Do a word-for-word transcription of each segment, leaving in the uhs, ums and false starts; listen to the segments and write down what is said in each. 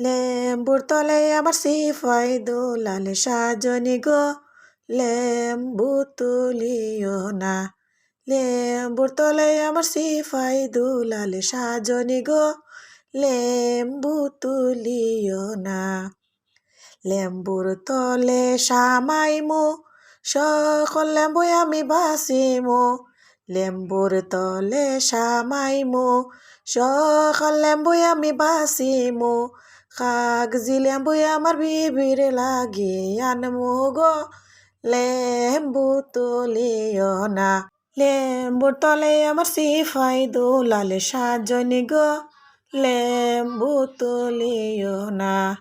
লেম্বুর তলে আমার সিপাই দুলাল সাজনি গো, লেম্বু তুলিও না। লেম্বুর তলে আমার সিপাই দুলাল সাজনি গো, লেম্বু তুলিও না। লেম্বুর তলে সামাইমু, সকল লেম্বু আমি বাছিমু। লেম্বুর তলে সামাইমু, সকল লেম্বু আমি বাছিমু। কাগজি লেম্বু আমার বিবির লাগি আনমু গো, লেম্বু তুলিও না। লেম্বুর তলে আমার সিপাই দুলাল সাজনি গো, লেম্বু তুলিও না।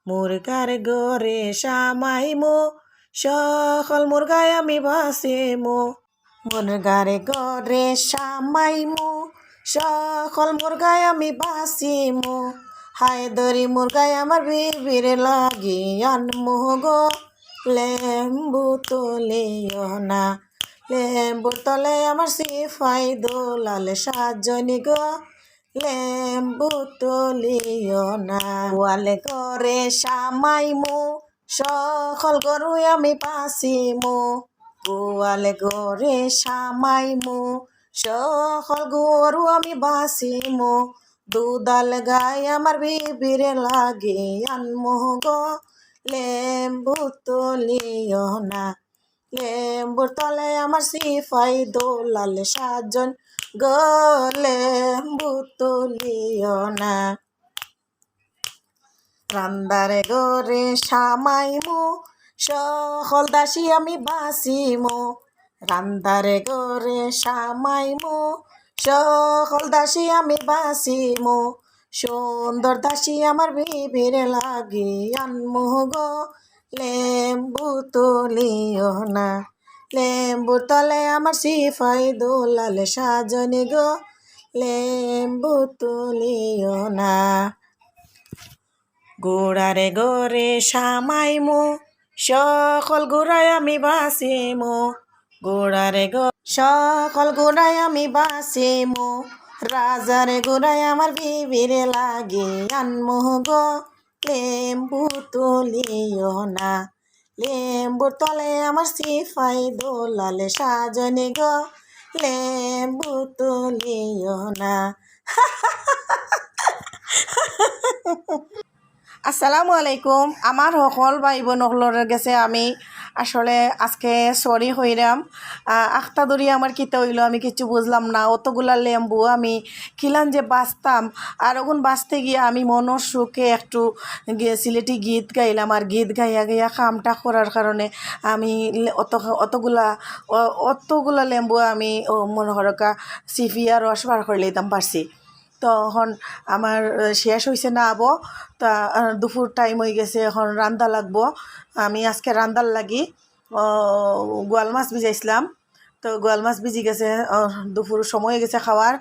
মুরগার ঘরে সামাইমু, সকল মুরগায় আমি বাছিমু। মুরগার ঘরে সামাইমু, সকল মুরগায় আমি বাছিমু। হায়দরি মুরগায় আমার বিবির লাগি আনমু গো, লেম্বু তুলিও না। লেম্বুর তলে আমার সিপাই দুলাল সাজনি গো, লেম্বু তুলিও না। গোয়াল ঘরে সামাইমু, সকল গরু আমি বাছিমু। গোয়াল ঘরে সামাইমু, সকল গরু আমি বাছিমু। দুধাল গাই আমার বিবির লাগি আনমু গো, লেম্বু তুলিও না। লেম্বুর তলে আমার সিপাই দুলাল সাজন গো, লেম্বু তুলিও না। রান্দার ঘরে সামাইমু, সকল দাসী আমি বাছিমু। রান্দার ঘরে সামাইমু, সকল দাসী আমি বাছিমু। সুন্দর দাসী আমার বিবির লাগি আনমু গো, লেম্বু তুলিও না। লেম্বুর তলে আমার সিপাই দুলাল সাজনি গো, লেম্বু তুলিও না। ঘোড়ার ঘরে সামাইমু, সকল ঘোড়ায় আমি বাছিমু। ঘোড়ার ঘ-, সকল ঘোড়ায় আমি বাছিমু। রাজার ঘোড়ায় আমার বিবির লাগি আনমু গো, লেম্বু তুলিও না। লেম্বুর তলে আমার সিপাই দুলাল সাজনি গো, লেম্বু তুলিও না। আসসালামু আলাইকুম। আমার সকল ভাই বোন সকলর গেছে আমি আসলে আজকে sorry কইরাম। আহ, আখতা দরি আমার কিতা অইলো, আমি কিচ্ছু বুঝলাম না। অতগুলা লেম্বু আমি কিলান যে বাছতাম, আর অগুন বাছতে গিয়া আমি মনর সুখে একটু গে-, সিলেটি গীত গাইলাম, আর গীত গাইয়া গাইয়া কামটা করার কারণে আমি লে-, অত, অতগুলা, অ-, অতগুলা লেম্বু আমি, ও, মনো করকা চিপিয়া রস বার করি লইতাম পারছি। তো অখন আমার, আহ, শেষ অইছে না আবো, তা, আহ, দুপুর time অইগেছে, অখন রান্দা লাগবো। আমি আজকে রান্দার লাগি, ও, গোয়াল মাছ ভিজাইছলাম। তো গোয়াল মাছ ভিজি গেছে, ও, দুপুর সময় অইগেছে খাওয়ার।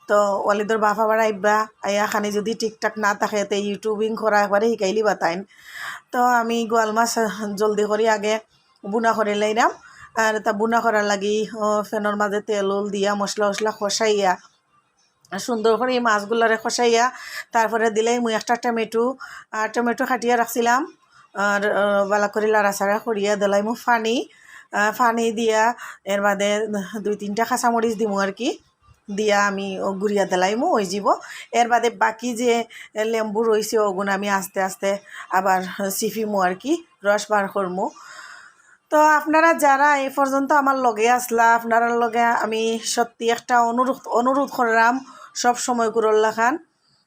তো ওয়ালিদর বাপ আবার আইবা, আইয়া খানি যুদি ঠিকঠাক না থাকে, তে YouTubing করা একবারে হিকাইলিবা তাইন। তো আমি গোয়াল মাছ, আহ, জলদি করি আগে বুনা করি লাইরাম। আর তা বুনা করার লাগি, ও, pan-র মাঝে তেল উল দিয়া মশলা উশলা কষাইয়া সুন্দর করি মাছগুলারে কষাইয়া, তারপরে দিলাইমু একটা টমেটো, আর টমেটো কাটিয়া রাখছিলাম, আর, আহ, ভালা করি লাড়াচাড়া করিয়া দিলাইমু পানি, আহ, পানি দিয়া এর বাদে দুই তিনটা কাঁচামরিচ দিমু আর কি, দিয়া আমি ও গুড়িয়া দিলাইমু, অইযিবো। এর বাদে বাকি যে লেম্বু রইছে, অগুন আমি আস্তে আস্তে আবার চিপিমু আর কি, রস বার করমু। তো আপনারা যারা এই পর্যন্ত আমার লগে আছলা, আপনারার লগে আমি সত্যি একটা অনুরোধ, অনুরোধ কররাম সব সময় করর লাখান।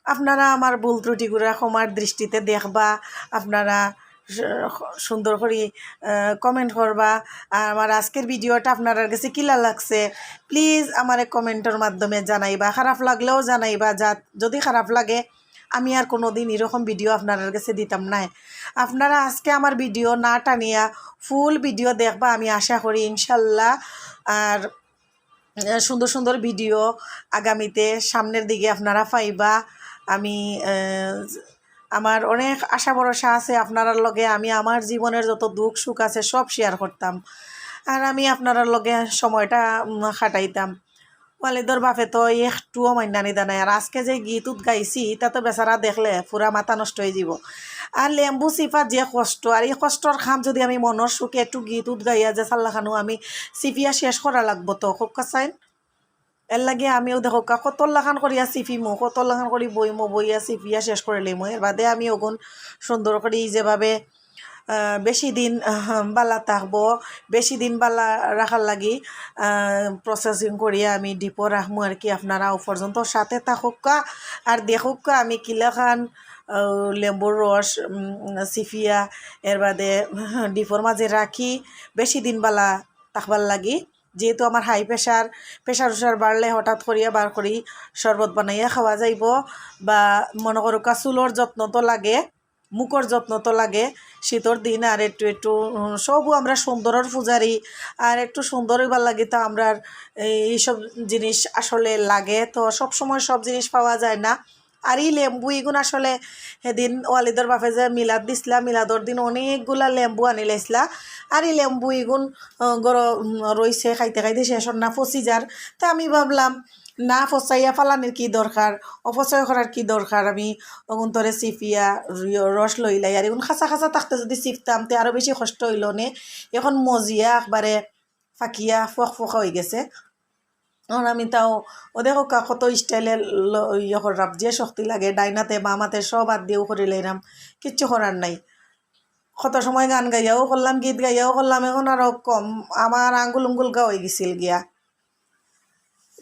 আপনারা আমার ভুল ত্রুটিগুলা ক্ষমার দৃষ্টিতে দেখবা, আপনারা সু-, সুন্দর করি, আহ, comment করবা। আর আমার আজকের videoটা আপনারার গেছে কিলা লাগছে, please আমারে commentর মাধ্যমে জানাইবা। খারাপ লাগলেও জানাইবা, যা-, যুদি খারাপ লাগে আমি আর কোনোদিন এরকম video আপনারার গেছে দিতাম নায়। আপনারা আজকে আমার video না টানিয়া full video দেখবা, আমি আশা করি ইনশাল্লাহ। আর, আহ, সুন্দর সুন্দর video আগামীতে সামনের দিকে আপনারা পাইবা। আমি, আহ, আমার অনেক আশা ভরসা আছে আপনারার লগে আমি আমার জীবনের যত দুঃখ সুখ আছে সব share করতাম, আর আমি আপনারার লগে সময়টা, উম, কাটাইতাম। ওয়ালিদর বাপে তো একটুও মাইন্না নিতা নাই। আর আজকে যে গীত উত গাইছি, ইতা তো বেচারা দেখলে পুরা মাথা নষ্ট অইযিবো। আর লেম্বু চিফা যে কষ্ট, আর ই কষ্টর কাম যুদি আমি মনর সুখে একটু গীত উত গাইয়া যে চাল্লাখানউ আমি চিফিয়া শেষ করা লাগবো তো, কউক্কা চাইন। এরলাগি আমিও দেখউক্কা কতর লাখান করিয়া চিফিমু, কতর লাখান করি বইমু, বইয়া চিফিয়া শেষ করিলিমু। এরবাদে আমি অগুন সুন্দর করি যেভাবে, আহ, বেশি দিন, আহ, বালা থাকবো, বেশি দিন বালা রাখার লাগি, আহ, processing করিয়া আমি ডিপো রাখমু আর কি। আপনারা অউ পর্যন্ত সাথে থাকউক্কা আর দেখউক্কা আমি কিলাখান, আহ, লেম্বুর রস, উম, চিফিয়া এরবাদে, আহ, ডিপোর মাঝে রাখি বেশি দিন বালা থাকবার লাগি। যেহেতু আমার high pressure, pressure উশার বাড়লে হঠাৎ করিয়া বার করি শরবত বানাইয়া খাওয়া যাইবো, বা মনো করউক্কা চুলর যত্ন তো লাগে, মুখর যত্ন তো লাগে, শীতর দিন আর একটু একটু, উম, সবু আমরা সুন্দরর পূজারি, আর একটু সুন্দর অইবার লাগি তো আমরার এই, এইসব জিনিস আসলে লাগে। তো সব সময় সব জিনিস পাওয়া যায় না। আর ই লেম্বু ইগুন আসলে সেদিন ওয়ালিদর বাপে যে মিলাদ দিছলা, মিলাদর দিন অনেকগুলা লেম্বু আনিলাইছলা। আর ই লেম্বু ইগুন, আহ, গর-, উম, রইছে, খাইতে খাইতে শেষ অর না, পচি যার। তে আমি ভাবলাম, না পচাইয়া ফালানির কি দরকার, অপচয় করার কি দরকার, আমি অগুন তরে চিফিয়া র-, রস লইলাই। আর ইগুন খাসা খাসা থাকতে যুদি চিফতাম, তে আরো বেশি কষ্ট অইলো নে। এখন মজিয়া একবারে ফাকিয়া ফক ফকা অইগেছে। এখন আমি তাও, ও দেখউক্কা কত style এ ল-, ইয়ে কররাম, যে শক্তি লাগে, ডাইনাতে বামাতে সব আত দিয়াউ করিলাইরাম, কিচ্ছু করার নাই। কত সময় গান গাইয়াও করলাম, গীত গাইয়াও করলাম, এখন আরো কম, আমার আঙ্গুল উঙ্গুল গা অইগেছিল গিয়া।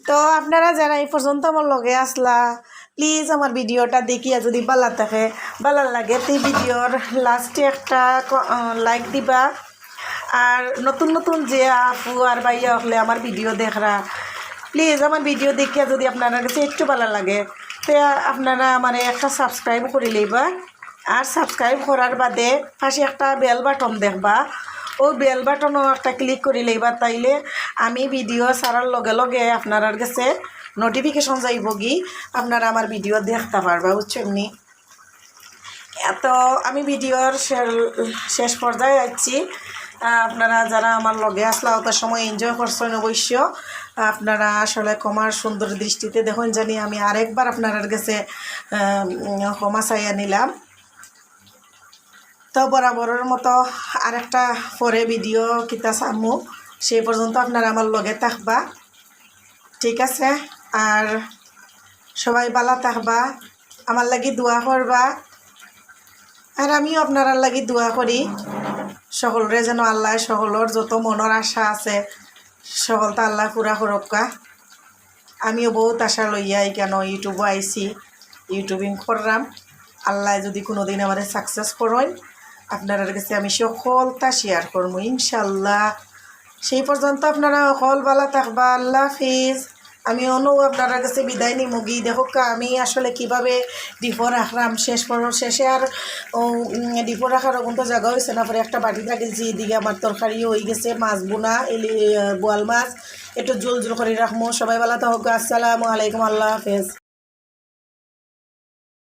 তো আপনারা যারা এই পর্যন্ত আমার লগে আছলা, please আমার video টা দেখিয়া যুদি বালা থাকে, বালা লাগে, তে video র last এ একটা ক-, আহ, like দিবা। আর নতুন নতুন যে আপু আর ভাইয়া অকলে আমার video দেখরা, please আমার video দেখিয়া যুদি আপনারার গেছে একটু বালা লাগে, তে আপনারা আমারে একটা subscribe করিলাইবা। আর subscribe করার বাদে পাশে একটা bell button দেখবা, অউ bell button ও একটা click করিলাইবা, তাইলে আমি video ছাড়ার লগে লগে আপনারার গেছে notification যাইবোগি, আপনারা আমার video দেখতা পারবা, বুঝছইন নি? তো আমি video র শে-, শেষ পর্যায়ে আইছি। আহ, আপনারা যারা আমার লগে আছলা, অত সময় enjoy করছইন অবশ্য। আপনারা আসলে ক্ষমার সুন্দর দৃষ্টিতে দেখইন জানি আমি আরেকবার আপনারার গেছে, আহ, উম, ক্ষমা চাইয়া নিলাম। তো বরাবরর মতো আরেকটা পরে video কিতা ছাড়মু, সেই পর্যন্ত আপনারা আমার লগে থাকবা, ঠিক আছে? আর সবাই বালা থাকবা, আমার লাগি দোয়া করবা, আর আমিও আপনারার লাগি দোয়া করি। সকলরে যেন আল্লায় সকলর যত মনর আশা আছে, সকলতা আল্লায় পুরা করউক্কা। আমিও বউত আশা লইয়া ইকানো YouTube ও আইছি, YouTubing কররাম। আল্লায় যুদি কুনুদিন আমারে success করইন, আপনারার গেছে আমি সকলতা share করমু ইনশাআল্লাহ। সেই পর্যন্ত আপনারা সকল বালা থাকবা। আল্লাহ হাফিজ। আমি অনো আপনারার গেছে বিদায় নিমুগি। দেখউক্কা আমি আসলে কিভাবে ডিপো রাখরাম, শেষ পর্যন্ত শেষে আর, ও, উম, ডিপো রাখার অগুন তো জাগা অইছে না, পরে একটা বাটিত রাখিলছি, এদিকে আমার তরকারিও অইগেছে, মাছ বুনা, ইলি-, আহ, বোয়াল মাছ, একটু ঝোল ঝোল করি রাখমু। সবাই বালা থাকউক্কা। আসসালামু আলাইকুম, আল্লাহ হাফেজ।